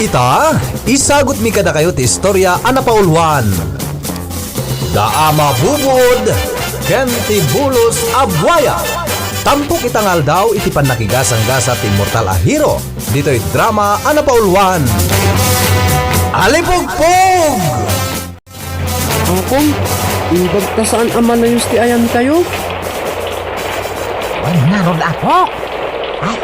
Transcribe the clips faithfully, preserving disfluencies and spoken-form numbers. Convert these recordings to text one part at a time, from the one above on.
Ita, isagutmi kadakayo ti istorya a napauluan. Da a mabubuod ken ti bulos a buaya. Tampok ita nga aldaw iti pannakigasanggasat ti immortal a hero ditoy drama a napauluan. Alipugpog! Apong, imbag ta saan a malayos ti ayantayo? Wen ngarud, Apok. Ay,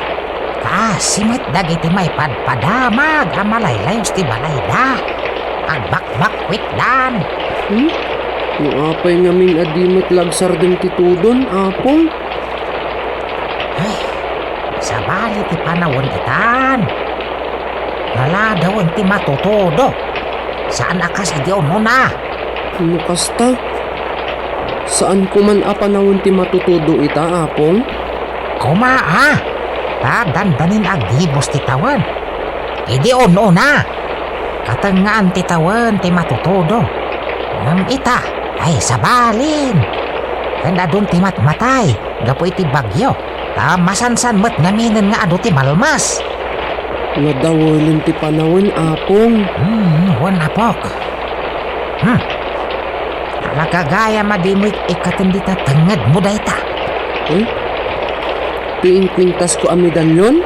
kaasi met dagiti maipadpadamag a malaylayos ti balayda. Agbakbakwitdan. Hmm? No apay ngamin a di met lagsarden ti tudon, Apong? Ay, sabali ti panawen itan. Naladawen ti matutudo. Saan a kas idi unona. No kasta, saanko man a panawen ti matutudo ita, Apong? Koma a, ta dandanin agdibus ti tawen. Idi unona, katengngaan ti tawen ti matutudo. Ngem ita, ay sabalin. Ken adun ti matmatay gapu iti bagyo. Ta masansan met ngaminen nga adu ti malmas. Nadawelen ti panawen, Apong. Hmm, wen, Apok. Hmm. Ala gagayam a dimo ik-ikkaten dita tengngedmo dayta. Hmm? Ti inkuintasko a medallion?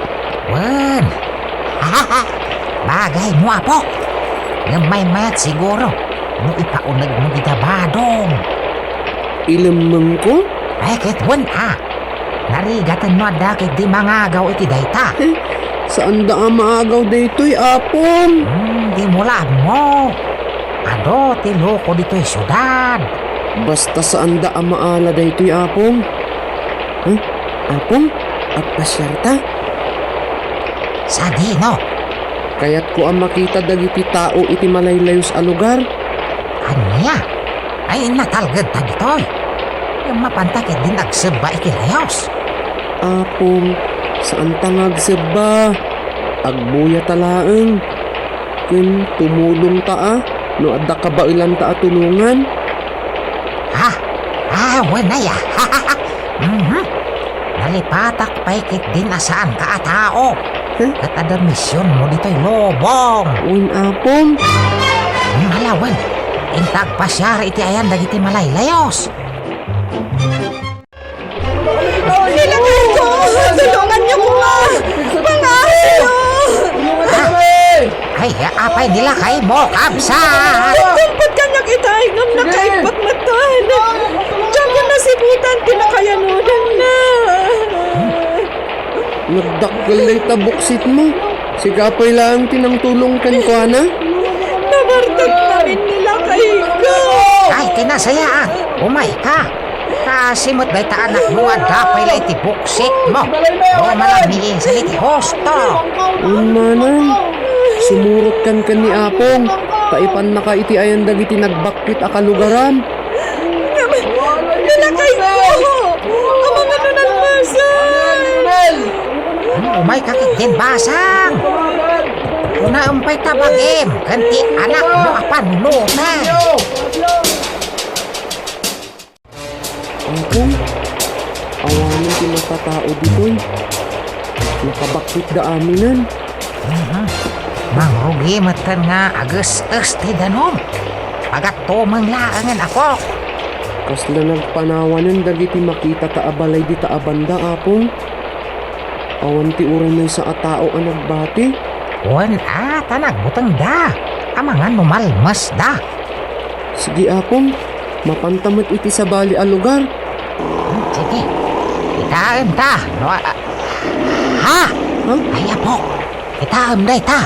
Wen. Bagaymo, Apok. Ngem maymayat siguro no ipaunegmo dita badong. Ilemmengko? Ay, ket wen a. Narigatenno a dakes di mangagaw iti dayta. Saanda a maagaw daytoy, Apong. Hmm, dimo la ammo. Adu ti loko ditoy siudad. Basta saanda a maala daytoy, Apong. Huh? Apong, agpasiarta? Sadino? Kayatko a makita dagiti tao iti malaylayos a lugar. Ania? Ay, natalgedta ditoy. Ngem mapanta ketdin agsebba iti layos. Apong, saanta nga agsebba. Agbuyata laeng. Ken tumulongta a no adda kabaelanta a tulongan. Ha? Ah, wen aya. Mhm. Nalipatak pay ketdin a saanka a tao. Huh? Ket adda misionmo ditoy lubong. Wen, Apong. Hmm, ala, wen. Inta agpasiar iti ayan dagiti malaylayos. Nilakayko! Tulonganyo koma! Pangaasiyo! Ay, apay nilakaymo, kabsat? Nagtungpot kaniak itay, ngem nakaibbat met. Diak nasibutan ti nakayanodanna. Nagdakkel dayta buksitmo. Sika pay laeng ti nangtulong kenkuana? Nabartek ngamin nilakayko. Ay, ti nasayaat. Umayka. Kaasi met dayta anakmo nga adda pay la iti buksitmo. Umalam ni Isel iti husto. Wen manang, sumurotkan ken ni Apong, ta ipannaka iti ayan dagiti nagbakwit a kalugaran. Nilakayko! Amangan no nalmasan! Umayka ketdin basang! Unaem pay ta bagim ken ti anakmo a panunoten. Apong, awanen ti matatao ditoy. Nakabakwitda aminen. Mhm. Mangrugi metten nga ages-es ti danum. Pagattumeng laengen, Apok. Kasla nagpanawanen dagiti makitata a balay dita a banda, Apong. Awan ti uray maysa a tao a nagbati. Wen a, ta nagbutengda. Amangan no malmesda. Sige, Apong. Mapanta met iti sabali a lugar. Sige. Kitaemta. No, a-, a-, ha? Ha? Ay, Apok. Kitaem dayta.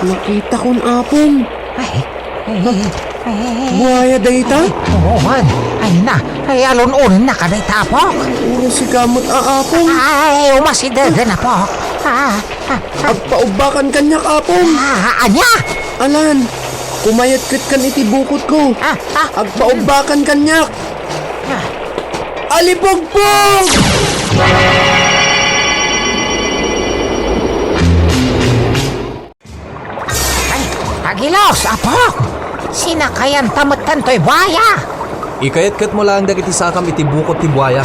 Nakitakon, Apong. Ay, ay, ay, ay. Buaya dayta? Ay, oo, man. Ay, na. Ay, alun-unennaka dayta, Apok. Uray sika met a, Apong. Ay, umasidegen, Apok. Ah, ah, ah. Agpaubbakan kaniak, Apong. Ah, ania? Alan, kumayat ketkan iti bukotko. Ah, ah. Agpaubbakan kaniak. Ah. Alipugpog! Ay, agilos, Apok! Sinakayanta metten toy buaya! Ikayat ketmo laeng dagiti sakam iti bukot ti buaya.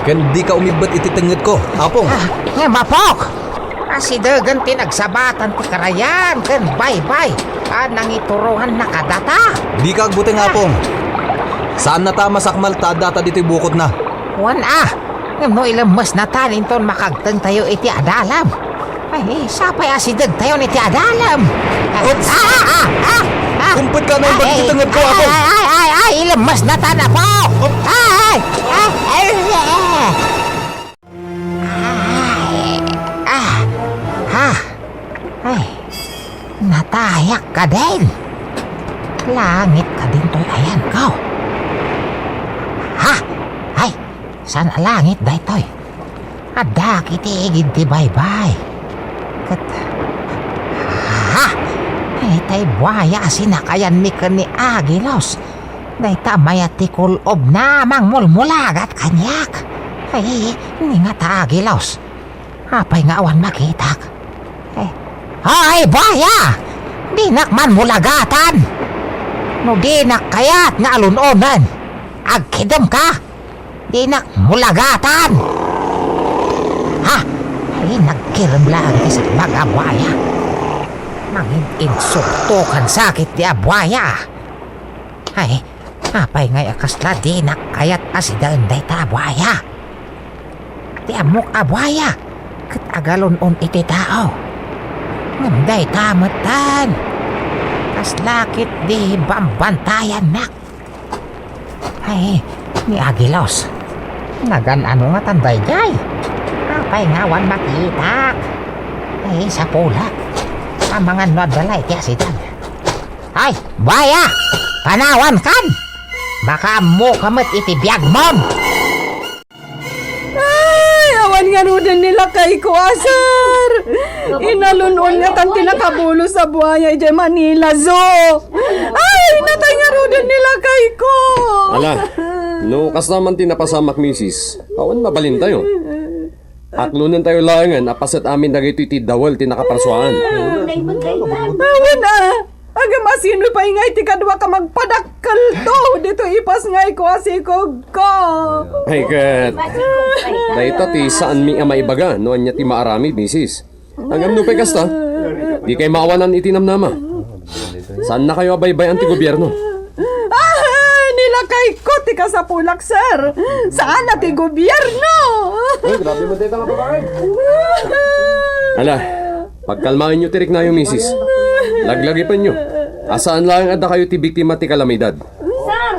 Ken dika umibbet iti tengngedko, Apong. Ah, ngem, Apok! Asidegen ti nagsabatan ti karayan ken baybay a nangituronganna kadata. Dika agbuteng, Apong. Saannata a masakmal ta addata ditoy bukodna. Wen a, ngem no ilemmesnatan inton makagtengtayo iti adalem. Ay, sapay asidegtayon iti adalem. Oops! Ah, ah, ah, ah, ah. Kumpet ka na yung bagay ti tenged ko, Apong. Ay, ay, ay, ay, ilemmesnatan, Apo. Oops! Ay, ay, ay, ay, ay. Ay, ah, ha? Ay, natayak kadin. Langit kadin toy ayanko. Ha? Ay, saan a langit daytoy? Addak iti igid ti baybay. Ket, ha? Ay, tay buaya a sinakayanmi ken ni Agilos. Dayta mayat ti kul-obna a mangmulmulagat kaniak. Ay, ni nga ta Agilos. Apay nga awan makitak? Eh, ay, buaya! Dinak man mulagatan! No dinak kayat nga alun-onen, agkidem ka! Dinak mulagatan! Ha? Ay, nagkirem laeng ti sakbay a buaya. Mangin-insulto ken sakit ti a buaya. Ay, apay ngay a kasla dinak kayat a sidaen dayta a buaya? Ti ammok a buaya, ket agalun-on iti tao. Ngem dayta metten, kasla ketdi bambantayannak. Ay, ni Agilos, nagan-ano ngatan daydiay? Apay nga awan makitak? Ay, sapulak. Amangan no adda lay ti asidan. Ay, buaya! Panawankan! Baka ammoka met iti biagmon! Ay, awan ngaruden ni lakayko a, sir! Inalun-on ngatan ti nakabulos a buaya idiay Manila Zoo! Ay, natay ngaruden ni lakayko! Ala, no kasta man ti napasamak, misis, awan mabalintayo. Aklonentayo laengen a paset amin dagitoy ti dawel ti nakaparsuaan. Awan a! Agam a sino pay ngay ti kaduak a magpadakkelto ditoy ipasngayko a sikogko? Ay, ket dayta ti saanmi a maibaga no ania ti maaramid, misis. Ngem no pay kasta, dikay maawanan iti namnama. Saannakayo a baybay-an ti gobierno. Ah, ni lakayko ti kasapulak, sir. Saan a ti gobierno. Ay, grabe man dayta nga babae. Ala, pagkalmaenyo ti riknayo, misis. Laglagipenyo a saan laeng a dakayo ti biktima ti kalamidad. Sir,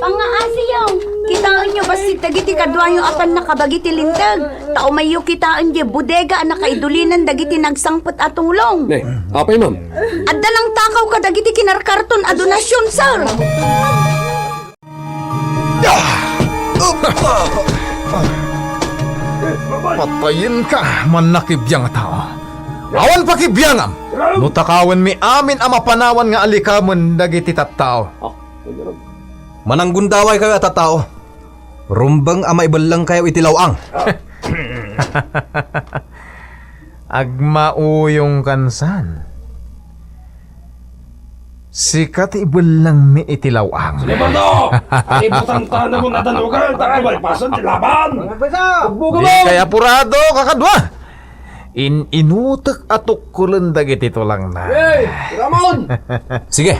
pangngaasiyo. Kitaenyo bassit dagiti kaduayo a pannakabagi ti linteg. Ta umayyo kitaen diay bodega a nakaidulinen dagiti nagsangpet a tulong. Ne, apay, ma'am? Adda nangtakaw kadagiti kinarkarton a donasyon, sir. Patayenka, mannakibiang a tao. Awan pakibiangam no takawenmi amin a mapanawan nga alikamen dagiti tattao. Mananggundawaykayo a tattao. Rumbeng a maibellengkayo iti law-ang. Agmauyongkan san. Sika ti ibellengmi iti law-ang. Leopardo! Ay, butang ta na mo nadanugan, tapos malpasan ti laban! Dikay apurado, kakadua! In-inutek a tukkolen dagiti tulangna. Hey, Ramon! Sige,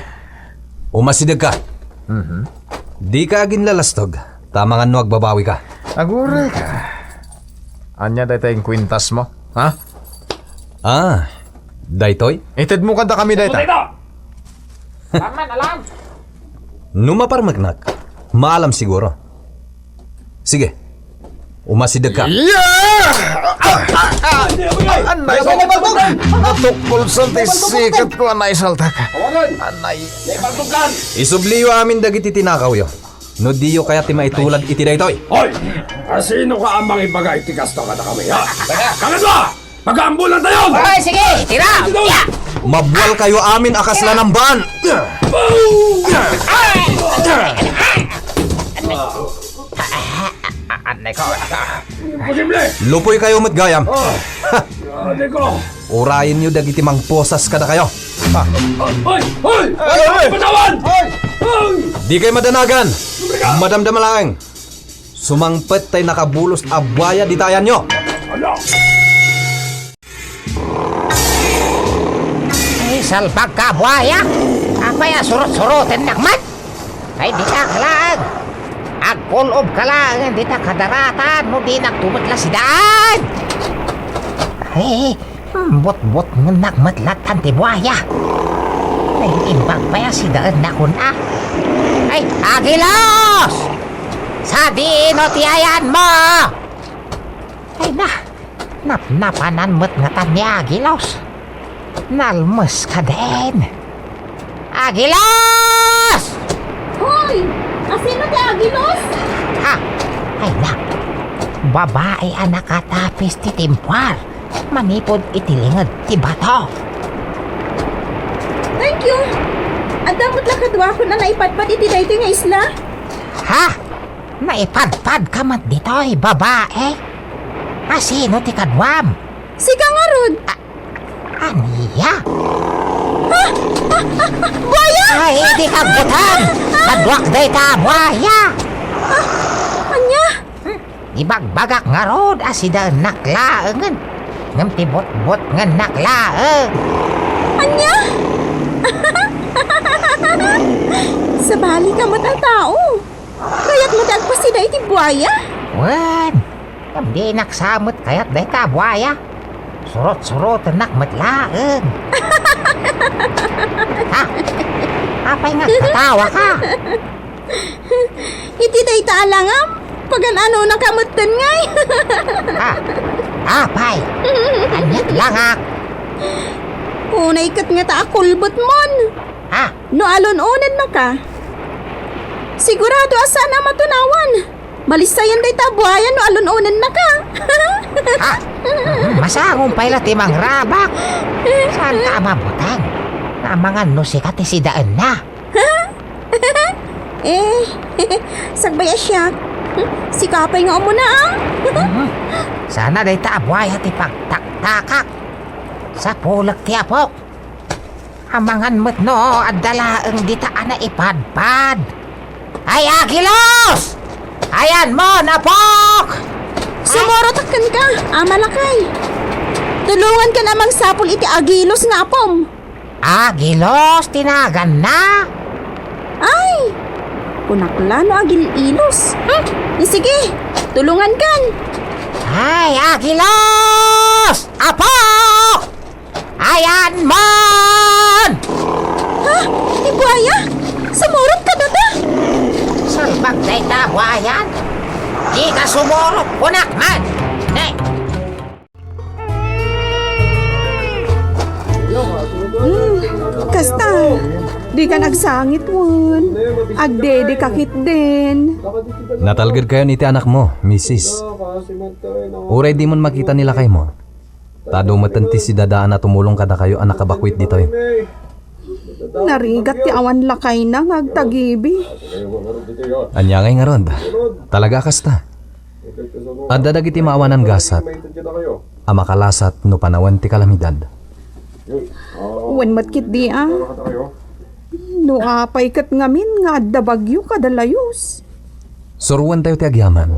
umasidegka. Mhm. Dika aginlalastog, ta amangan no agbabawika. Agurayka. Ania dayta inkuentasmo, ha? Ah, daytoy? Itedmo kadakami dayta. Aman, alam. No maparmeknak, maalam siguro. Sige, umasidegka. Yeah! Anay, natukkolsan ti siketko, anay, saltak. Anay. Isubliyo amin dagiti tinakawyo. No diyo kayat ti maitulad iti daytoy. Hoy! Asino ka a mangibaga iti kasta kadakami, ha? Kakadua! Pagaambulantayon! Ay, sige! Tira! Ya! Mabual kayo amin a kasla nambaan! Ay! Anay ko. Imposible! Lupoy kayo met gayam. Ah! Anay ko! Urayenyo dagiti mangposas kadakayo. Hoy! Hoy! Ay, ay! Patawan! Hoy! Hoy! Di kayo madanagan. Madamdama laeng. Sumangpet tay nakabulos a buaya dita ayanyo. Ala! Salbag ka, buaya! Apay a surot-surotennak met? Ay, dita ka laeng. Agkul-ob ka laeng dita kadaratan no di nagtumet la sidaen. Ay, butbutngennak met lattan ti buaya. Ay, imbag pay a sidaennak kun a. Ay, Agilos! Sadino ti ayanmo? Ay na, napnapanan met ngatan ni Agilos. Nalmes kadin. Agilos! Hoy! Asino ti Agilos? Ha? Ay na, babai a nakatapis ti timpuar manipud iti linged ti bato. Thank you! Adda met la kaduakon a naipadpad iti daytoy nga isla. Ha? Naipadpadka met ditoy, babai? Asino ti kaduam? Sika ngarud. A-, ania? Ah! Ah! Ah! Ah! Buaya! Ay, idi kagbutang! Kaduak dayta a buaya! Ah! Ania? Ibagbagak ngarud a sidaennak laengen, ngem ti butbutngennak laeng. Ania? Sabali ka met a tao. Kayat met agpasida iti buaya? Wen, ngem dinak sa met kayat dayta a buaya. Surot-surotennak met laeng. Ha? Apay nga agtatawaka? Iti dayta a langam, pagan-anonaka metten ngay. Ha? Apay? Aniat langak? Unay ket ngata a kulbetmon. Ha? No alun-onennaka, sigurado a saan a matunawan. Malisayan dayta a buaya no alun-onennaka. Ha? Mhm, masangon pay la ti mangrabak. Saanka a mabutang? Naamangan no sika ti sidaenna. Eh, sakbay a siak. Sika pay nga umuna, ah. Mhm. Sana dayta a buaya ti pagtaktakak. Sapulek ti apok. Amangan met no adda laeng dita a naipadpad. Ay, Agilos! Ayanmon, apok! Sumurot kenka, Ama Lakay. Tulongankan a mangsapul iti Agilos nga apom. Agilos ti naganna? Ay, kunak la no agil-ilos. Hmm? Sige, tulongankan. Ay, Agilos! Apok! Ayanmon! Ha? Ti buaya? Sumurot kadata? Salbag dayta a buayan. Dika sumurot, kunak man. Ne. Hmm, kasta, dikan agsangit wen. Agdedeka ketdin. Natalgedkayon iti anakmo, misis. Uray dimon makita ni lakaymo, ta adu metten ti sidadaan a tumulong kadakayo a nakabakwit ditoy. Narigat ti awan lakayna nga agtagibi. Ania ngay ngarud? Talaga a kasta. Adda dagiti maawanan gasat a makalasat no panawen ti kalamidad. Wen met ketdi a. No apay ket ngamin nga adda bagyo kada layus. Suroentayo ti agyaman.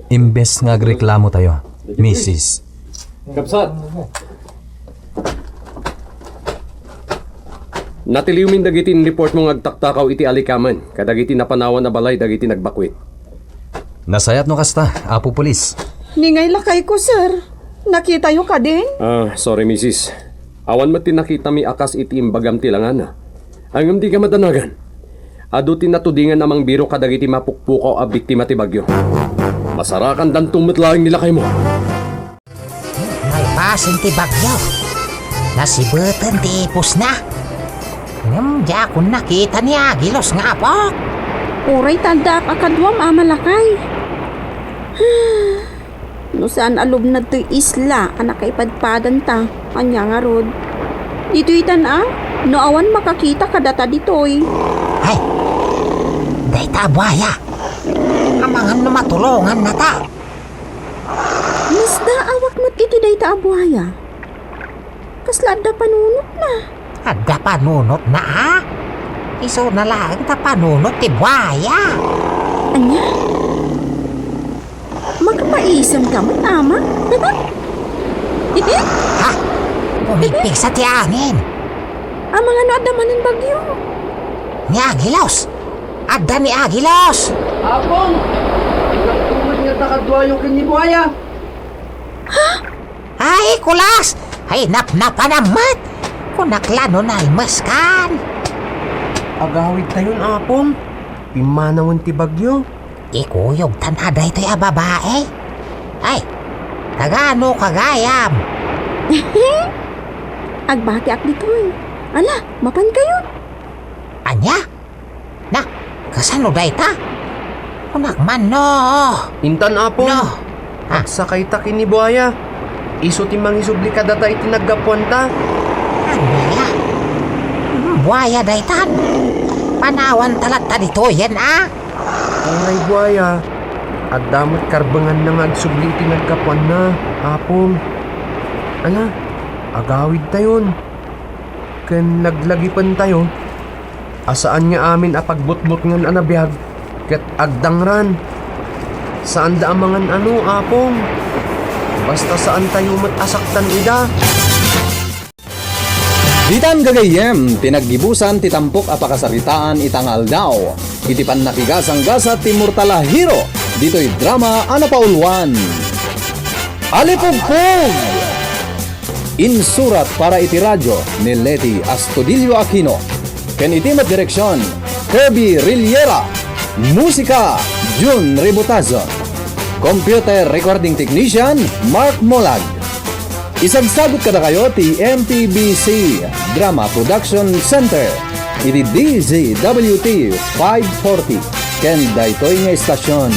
Imbes nga agreklamotayo, misis. Kabsat! Natiliwmin dagiti in-reportmo nga agtaktakaw iti alikamen kadagiti napanawan a balay dagiti nagbakwit. Nasayaat no kasta, Apo Pulis. Ni ngay lakayko, sir. Nakitayo kadin? Ah, sorry, misis. Awan met ti nakitami a kas iti imbagam ti langana. Ngem dika madanagan. Adu ti natudingan a mangbiro kadagiti mapukpukaw a biktima ti bagyo. Masarakandanto met laeng ni lakaymo. Nalpasen ti bagyo. Nasibeten ti ipusna. Ngem diakon nakita ni Agilos nga apok. Uray ta addaak a kaduam, Ama Lakay. No saan a lubnad toy isla a nakaipadpadanta, ania ngarud? Ditoytan a, no awan makakita kadata ditoy. Ay, dayta a buaya. Amangan no matulongannata. Masdaawak met iti dayta a buaya. Kasla adda panunotna. Adda panunotna, a? Isuna laeng ta panunot ti buaya. Ania? Makapaisemka met, Ama? Ha? Umipigsa ti angin. Amangan no adda manen bagyo. Ni Agilos! Adda ni Agilos! Apong! Nagtuloy nga ta kaduayo ken ni Buaya. Ay, kulas! Ay, napnapanam met! Kunak la no nalmeskan. Agawidtayon, Apong. Pimmanawen ti bagyo. Ikuyogtan a daytoy a babae. Ay, tagano ka gayam? Agbatiak ditoy. Ala, mapankayo. Ania? Na, kasano dayta? Kunak man no. Intan, Apong. No. Ah. Agsakayta ken ni Buaya. Isu ti mangisubli kadata iti naggapuanta. Ania? Hmm, Buaya daytan. Panawanta latta ditoyen a. Uray Buaya, adda met karbenganna nga agsubli iti naggapuanna, Apong. Ala, agawidtayon. Ken laglagipentayo a saan nga amin a pagbutbutngen a nabiag ket agdangran. Saanda a mangan-ano, Apong. Basta saantayo met a saktan ida. Ditan gagayyem ti naggibusan ti tampok a pakasaritaan ita nga aldaw, iti pannakigasanggasat ti mortal a hero ditoy drama a napauluan. Alipugpog! Insurat para iti radio ni Leti Astudillo Aquino, ken iti met direksion, Kirby Rillera. Musika, Jun Ributazo. Computer recording technician, Mark Molag. Isagsagut kadakayo ti M T B C Drama Production Center iti D Z W T five forty ken daytoy nga istasyon.